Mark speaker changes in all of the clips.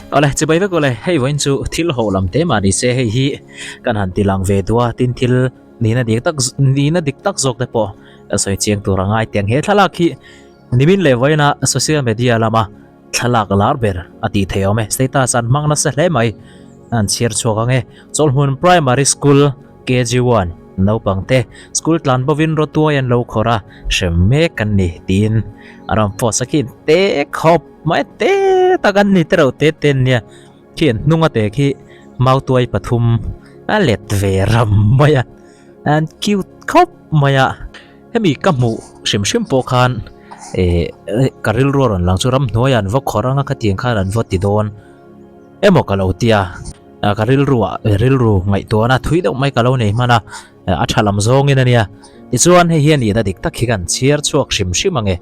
Speaker 1: Awle chibai vek awle hei vawiin chu thil ho lam te mah ni se hei hi kan han ti lang ve duh a tin thil nihna dik tak nihna dik tak zawk te pawh kan sawi chiang tur a ngai tiang he thlalak hi nimin leh vawiina social media lama thlalak lar ber a tih theih awm e status an hmang nasa hle mai an chhiar chhuak ang e Chawlhmun Primary School KG1 naupang te school tlan bovin rawtuai an lo khawrh a hrem mek an ni tiin a rawn post a khi te khawp mai te tak an ni tereuh te te an nia khi an hnung a te khi mautuai pathum a let ve ram mai a an cute khawp mai a. Hemi ka hmuh hrim hrim pawh khan eh ka rilru a rawn lang chu ramhnuaiah an va khawrh anga khatiang khan an va ti dawn emaw ka lo ti a, ka rilruah rilru ngaihtuahna thui deuh mai ka lo nei hman a, a tha lam zawngin a nia. Tichuan hei hi a nihna dik tak hi kan chhiar chhuak hrim hrim ang e.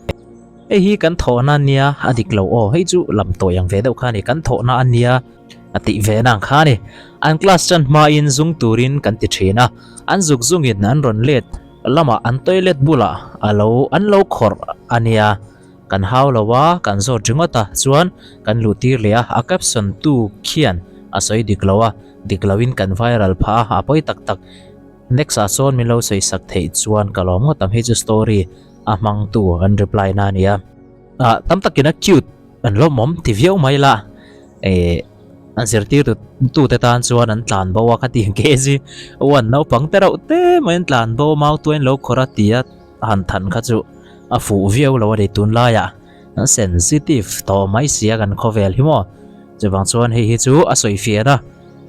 Speaker 1: Hei hi kan thawhna a nia a dik lo aw, hei chu lam tawi ang ve deuh kha a ni, kan thawhna a nia a tih ve nang kha a ni. An class tan hmain zung turin kan ti thin a, an zuk zungin an rawn let lamah an toilet bulah a lo an lo khawrh a nia, kan hau lo a, kan zawt ringawt a, chuan kan luh tir leh a, a caption tu khian a sawi dik lo a, dik loin kan viral phah a, a pawi tak tak. Next ah sawn min lo sawi sak theih chuan ka lawm ngawt ang, hei chu story a hmang tu an reply na a nia. Ah tam takin a cute an lawmawm ti viau mai la, eh an zirtir tu tu te tan chuan an tlan bo a ka ti ang KG one naupang te reuh te mai an tlan bo mau tuain lo khawrh a ti a han than kha chu a fuh viau lo a ni tunlaiah an sensitive tawh mai sia kan khawvel hi maw chuvang chuan hei hi chu a sawi fiah a.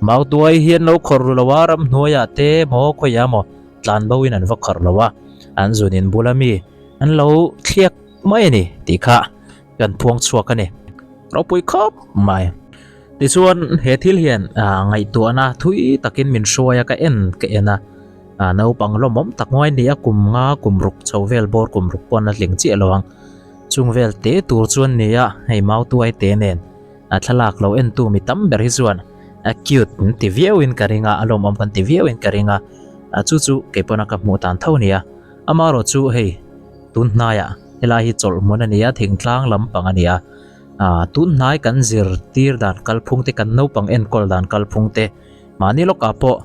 Speaker 1: Mautuai hian lo khawrh ru lo a, ramhnuaiah te maw khawiah maw tlan bo in an va khawrh lo a, an zun in bula mi an lo thliak mai a ni tih kha kan phuang chhuak a ni. Ropui khawp mai. Tichuan he thil hian ngaihtuahna thui takin min hruai a, ka en ka en a, naupang lawmawm tak nguai ni a, kum nga kum ruk chho vel bawr kum ruk pawn a tling chiah lo ang, chung vel te tur chuan ni a, hei mautuai te nen. A thlalak lo entu mi tam ber hi chuan a cute an ti viauin ka ring a, a lawmawm kan ti viauin ka ring a, chu chu kei pawna ka hmuh tan tho nia. Amaherawh chu hei tun hnaiah helai hi chawlh hmun a ni a, thingtlang lampang a ni a, tun hnai kan zirtir dan kalphung te, kan naupang enkawl dan kalphung te mahni lawkah pawh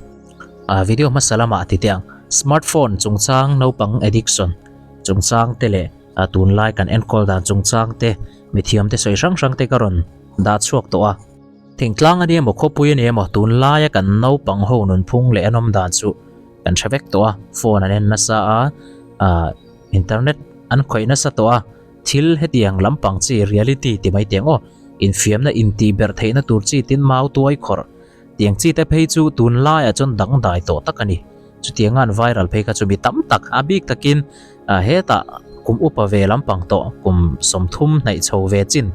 Speaker 1: video hmasa lamah ti teh ang smartphone chungchang naupang addiction chungchang te leh A tunlai kan enkawl dan chungchang te, mithiam te sawi hrang hrang te ka rawn dah chhuak tawh a. Thingtlang a ni emaw khawpui a ni emaw tunlaia kan naupang ho nunphung leh an awm dan chu kan hre vek tawh a, phone an en nasa a, ah internet an khawih nasa tawh a, thil hetiang lampang chi reality ti mai teng aw, infiamna intihberh theihna tur chi tin mau tuai khawrh Tiang chi te phei chu tunlaiah chuan dangdai tawh tak a ni. Chutianga an viral phei kha chu mi tam tak, a bik takin hetah kum upa ve lampang tawh, kum 30 hnaih chho ve chin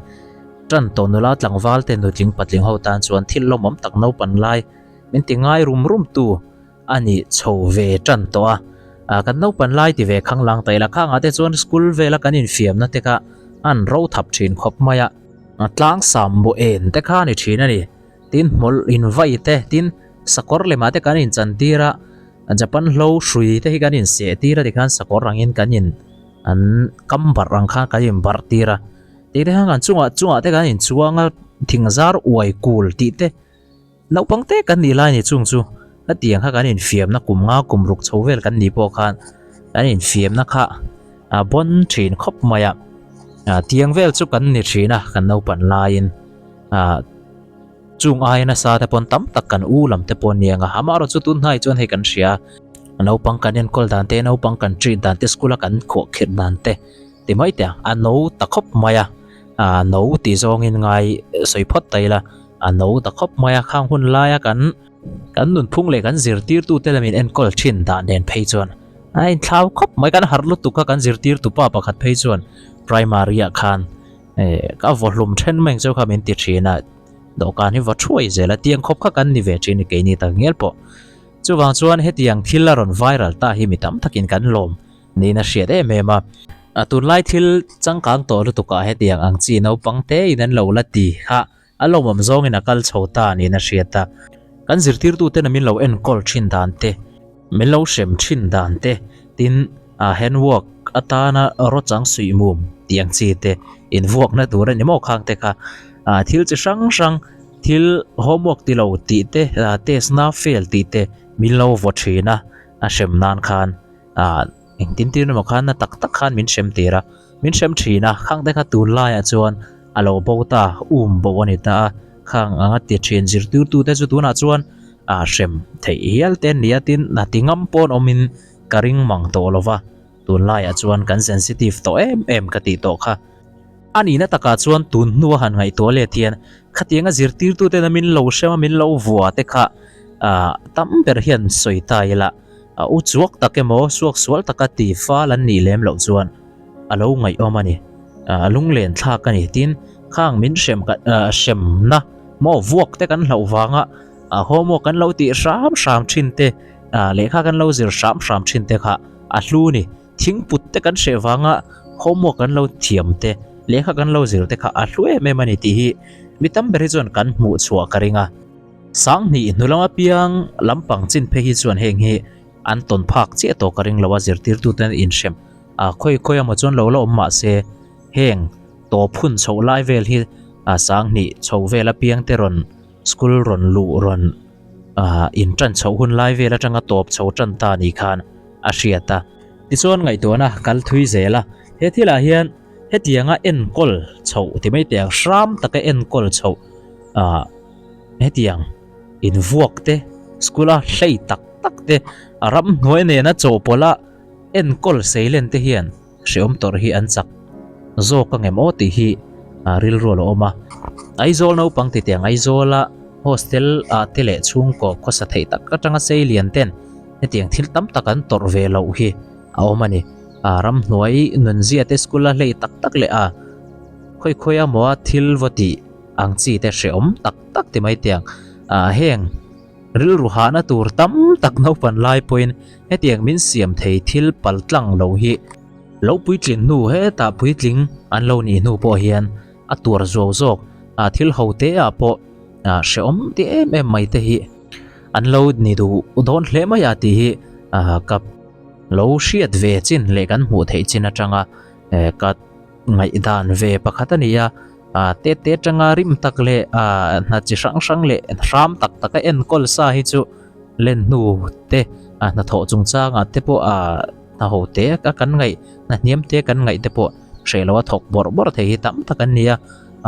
Speaker 1: tan tawh nula tlangval te nutling patling ho tan chuan thil lawmawm tak naupan lai min ti ngai rum rum tu a ni chho ve tan tawh a. Kan naupan lai ti ve khang lang ta ila khangah te chuan school vela kan infiamna te kha an ro thap thin khawp mai a. Tlangsam bu en te kha a ni thin a ni. Tin hmawlh in vai te, tin sakawr lemah te kan in chan tir a, Japan hlo hrui te hi kan in seh tir a tikhan sakawr angin kan in an kam barh ang khan kan in barh tir a, tih te khan kan chungah chungah te kan in chuang a, thing zar uai kul tih te naupang te kan nih lai a ni chung chu hetiang kha kan in fiamna kum nga kum ruk chho vel kan nih pawh khan kan in fiamna kha a bawn thin khawp mai a, tiang vel chu kan ni thin a kan naupan laiin. Ah chung aia nasa te pawn tam tak kan u lam te pawh ania nga amaherawh chu tun hnai chuan hei kan hria naupang kan enkawl dan te naupang kan treat dan te school a kan khuah khirh dan te ti mai teh ang a no ta khawp mai a ah no tih zawngin ngai sawi phawt ta ila a no ta khawp mai a khang hun laia kan kan nunphung leh kan zirtirtu te lamin enkawl thin dah nen phei chuan a inthlau khawp mai kan harh lutuk a kan zirtirtu pa pakhat phei chuan primary ah khan. Eh, ka vaw hlum then mai ang chu kha min ti thin a, dawhkan hi va thuai zel a, tiang khawp kha kan ni ve thin a keini tak ngial pawh. Chuvang chuan hetiang thil a rawn viral ta hi mi tam takin kan lawm niin a hriat em em a. A tunlai thil changkang tawh lutukah hetiang ang chi naupang te in an lo la ti kha a lawmawm zawngin a kal chho ta niin a hriat a. Kan zirtirtuten min lo enkawl thin dan te, min lo hrem thin dan te, tin a handwork atana rawchang suih mum tih ang chi te invuakna tur a ni maw khang te kha. Thil chi hrang hrang. Thil homework ti lo tih te, test na fail tih te min lo vaw thin a, a hrem nan khan ah engtin tir emaw khan na tak tak khan min hrem tir a, min hrem thin a, khang te kha tunlaiah chuan a lo bo ta, um bo a ni ta a, khang anga ti thin zirtirtu te chu tunah chuan ah hrem theih hial te an ni a, tin a ti ngam pawn awmin ka ring mang tawh lo va, tunlaiah chuan kan sensitive tawh em em ka tih tawh kha. A nihna takah chuan tun hnua han ngaihtuah let hian khatianga zirtirtuten a min lo hrem a min lo vua te kha ah tam ber hian sawi ta ila a u chuak tak emaw suak sual taka ti fal an nih lem loh chuan a lo ngaihawm a ni ah a lunglen thlak a ni tin khang min hrem ah hremna maw vuak te kan hlauh vanga ah homework kan lo tih hram hram thin te ah lehkha kan lo zir hram hram thin te kha a hlu a ni. Thingput te kan hreh vanga homework kan lo thiam te, lehkha kan lo zir te kha a hlu em em a ni tih hi mi tam ber hi chuan kan hmuh chhuah ka ring a. Sanghnih hnu lama piang lampang chin phei hi chuan heng hi an tawn phak chiah tawh ka ring lo a, zirtirtute an inhrem a, khawi khawi emaw chuan lo la awm mah se heng tawp hun chhoh lai vel hi sanghnih chho vel apiang te rawn school rawn luh rawn intan chhoh hun lai vel atanga tawp chho tan ta ni khan a hriat a. Tichuan ngaihtuahna kal thui zel a, he thilah hian hetianga enkawl chhoh ti mai teh ang hram taka enkawl chhoh ah hetiang invuak te school a hlei tak tak te a ramhnuai nena chawhpawlh a enkawl seilen te hian Hreawm tawrh hi an chak zawk ang em aw tih hi rilru a lo awm a. Aizawl naupang ti tiang Aizawla hostel ah te leh chhungkaw khawsa theih tak atanga sei lian ten hetiang thil tam tak an tawrh ve loh hi a awm a ni. Ramhnuai nunzia te school a hlei tak tak leh a khawi khawi emaw a thil va tih ang chi te hreawm tak tak ti mai tiang heng Rilru hahna tur tam tak naupan lai pawhin hetiang min siam thei thil pal tlang lo hi lo puitling hnu hetah puitling an lo nih hnu pawh hian a tuar zuau zawk a, thil ho te ah pawh hrehawm ti em em mai te hi an lo ni duh dawn hle mai a tih hi ka lo hriat ve chin leh kan hmuh theih chin atanga ka ngaihdan ve pakhat a ni a. Ah te te atanga rim tak leh ah hna chi hrang hrang leh hram tak tak a enkawl sa hi chu len hnu te ah hnathawh chungchangah te pawh ah hna ho te a kan ngaih hna hniam te kan ngaih te pawh hreh loh a thawk bawrh bawrh thei hi tam tak an ni a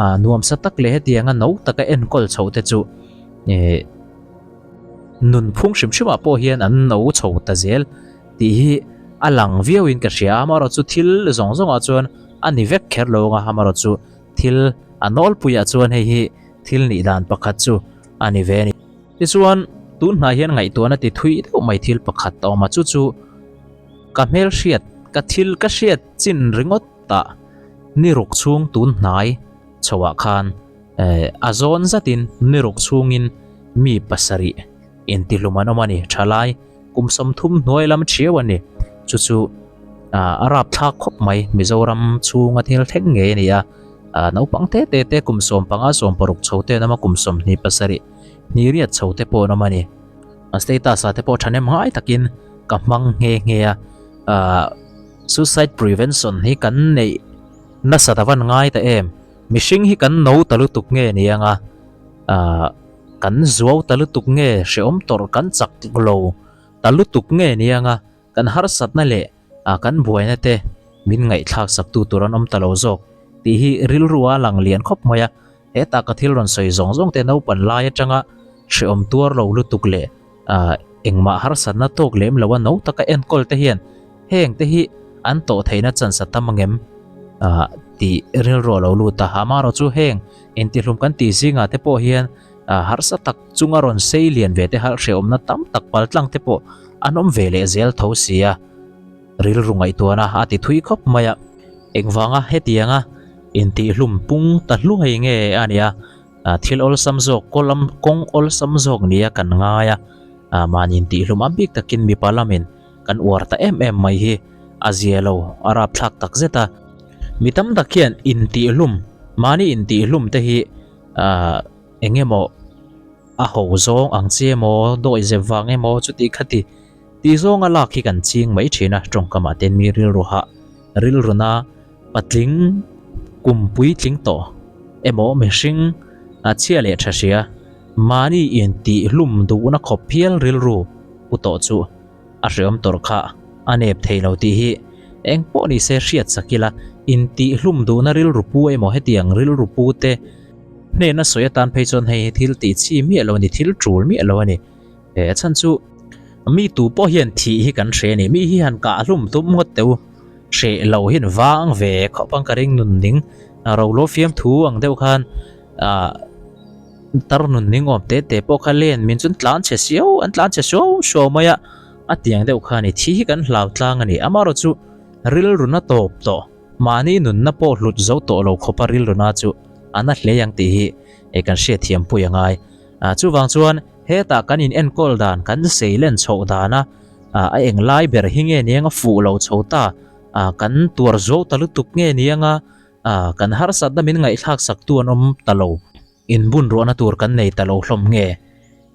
Speaker 1: ah nuamsa tak leh hetianga no taka enkawl chhoh te chu eh nunphung hrim hrim ah pawh hian an no chho ta zel tih hi a lang viau in ka hria a amaherawhchu thil zawng zawng ah chuan a ni vek kher lo ang a amaherawhchu thil a nawlpui ah chuan hei hi thil nih dan pakhat chu a ni ve a ni. Tichuan tun hnai hian ngaihtuahna ti thui deuh mai thil pakhat a awm a chu chu ka hmelhriat ka thil ka hriat chin ringawt ah ni ruk chhung tun hnai chho ah khan eh a zawn zat in ni ruk chhung in mi pasarih intihlum an awm a ni thalai. Kum 30 hnuai lam thiau a ni. Chu chu a rapthlak khawp mai. Mizoram chhunga thil thleng ngei a ni a. Naupang te te te kum 15 16 chho te an awm a, kum 27 hnih riat chho te pawh an awm a ni. A status ah te pawh thahnem ngai takin ka hmang nghe nghe a. Suicide prevention hi kan neih nasa ta van ngai ta em. Mihring hi kan no ta lutuk nge ni anga. Kan zuau ta lutuk nge hrehawm tawrh kan chak lo ta lutuk nge nianga kan harsatna leh kan buaina te min ngaihthlak saktu tur an awm ta lo zawk tih hi rilru a lang lian khawp mai a, hetah ka thil rawn sawi zawng zawng te naupan lai atanga hrehawm tuar lo lutuk leh engmah harsatna tawk lem lo a no taka enkawl te hian heng te hi an tawh theihna chance a tam angem tih rilru a lo lut a, amaherawhchu chu heng Intihlum kan tih zingah te pawh hian harsa tak chunga rawn sei lian ve te halh hrehawmna tam tak paltlang te pawh an awm ve leh zel tho si a, rilru ngaihtuahna a ti thui khawp mai a. Engvanga hetianga intihlum pung ta hluai nge a nia, thil awlsam zawk kawlam kawng awlsam zawk nia kan ngai a, mahni intihlum a bik takin mipa lamin kan uar ta em em mai hi a zia lo a rapthlak tak zet a. Mi tam tak hian intihlum, mahni intihlum te hi ahh eng emaw a ho zawng ang chi emaw, dawi zep vang emaw chuti khati tih zawnga lak hi kan ching mai thin a, tawngkamah te mi rilru hah rilruna patling kum puitling tawh emaw mihring A chhia leh tha hria, mahni intihhlum duhna khawp hial rilru pu tawh chu a hreawm tawrh kha a nep thei lo tih hi eng pawh ni se hriat sak ila, intihhlum duhna rilru pu emaw hetiang rilru pu te hnena sawi atan phei chuan hei hi thil tih chi miah lo a ni, thil tul miah lo a ni. He a chhan chu mi tu pawh hian thih hi kan hre a ni, mi hi han kah hlum tum ngawt teh u, hreh lo hian vang ve khawp ang ka ring nun ning rolo fiam thu ang deuh khan ah tar nun ning awm te te pawh kha len min chuan tlan chhe siau an tlan chhe suau suau mai a, a tiang deuh kha a ni thi hi kan hlau tlang a ni amaherawh chu rilru na tawp tawh mahni nunna pawh hlut zo tawh lo khawpa rilru na chu a na hle ang tih hi kan hriatthiam pui a ngai. Ah chuvang chuan hetah kan in enkawl dan kan sei len chhoh dana ah a eng lai ber hi nge ni anga fuh lo chho ta ah kan tuar zo ta lutuk nge ni anga ah kan harsatna min ngaihthlak sak tu an awm ta lo in bun ruahna tur kan nei ta lo hlawm nge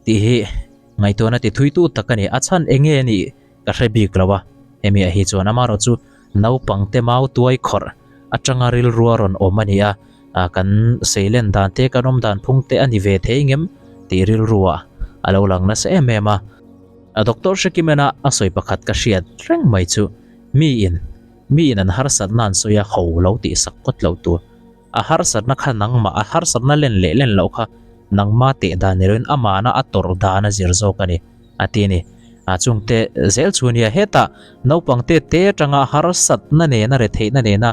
Speaker 1: tih hi ngaihtuahna ti thui tu tak a ni a chhan eng nge nih Ka hre bik lo a, hemi ah hi chuan amarawh chu naupang te mau tuai khawrh atanga rilrua rawn awm a ni a, kan seilen dan te kan awm dan phung te a ni ve thei ngem tih rilrua a lo lang nasa em em a. Doctor Hrekimena a sawi pakhat ka hriat reng mai chu miin miin an harsatna an sawi a ho lo tih sak kawt loh tur. A harsatna kha nangmah, a harsatna len leh len loh kha nangma teh dan ni loin amahna a tawrh dan a zir zawk a ni, a ti a ni. A chungte zel chu nia hetah naupang te te atanga harsatna nena retheihna nena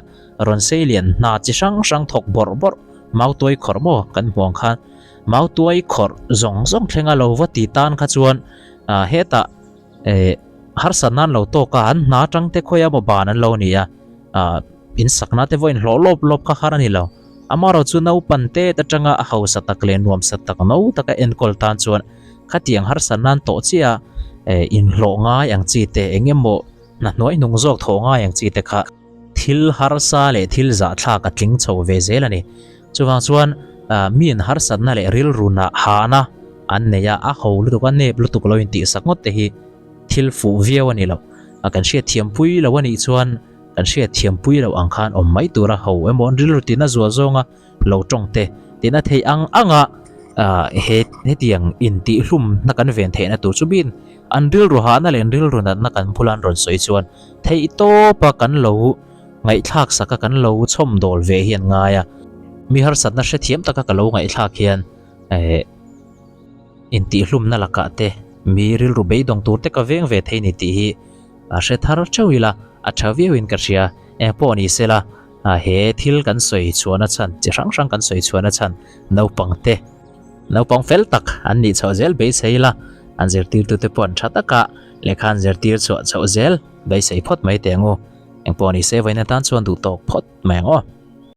Speaker 1: rawn sei lian hna chi hrang hrang thawk bawrh bawrh mautuai khawrh maw kan hmuh ang khan mautuai khawrh zawng zawng thlenga lo va ti tan kha chuan hetah Eh, harsatna an lo tawk a, an hna atang te khawi emaw ban an lo ni a, ah, in sakna te pawh in hlawh lawp lawp kha har a ni lo. Amaherawh chu naupan tet atanga a hausa tak leh nuamsa tak no taka enkawl tan chuan khatiang harsatna an tawh chiah a, eh, inhlawh ngai ang chi te, eng emaw hna hnuai hnung zawk thawh ngai ang chi te kha thil harsa leh thil zahthlak a tling chho ve zel a ni. Chuvang chuan miin harsatna leh rilruna hahna an nei a, a ho lutuk a, nep lutuk lo intihsak ngawt te hi thil fuh viau a ni lo. Kan hriatthiampui lo a nih chuan kan hriatthiampui loh ang khan awm mai tura ho emaw an rilru tina zual zawnga lo tawng te tina theih ang anga he hetiang intihhlumna kan ven theihna tur chu miin an rilru hahna leh an rilru natna kan bula an rawn sawi chuan theihtawpa kan lo Ngaihthlak saka kan lo chhawm dawl ve hi an ngai a, mi harsatna hrethiam taka ka lo ngaihthlak hian eh intihhlumna lakah te mi rilru beidawng tur te ka veng ve thei ni tih hi a hre thar theuh ila a tha viauin ka hria. Eng pawh ni sela he thil kan sawi chhuahna chhan chi hrang hrang kan sawi chhuahna chhan naupang te naupang fel tak an nih chhoh zel beisei ila an zirtirtute pawh an tha taka lehkha an zirtir chhuah chhoh zel beisei phawt mai teh ang u. Engpawh ni se vawiin atan chuan duh tawk phawt mai ang aw.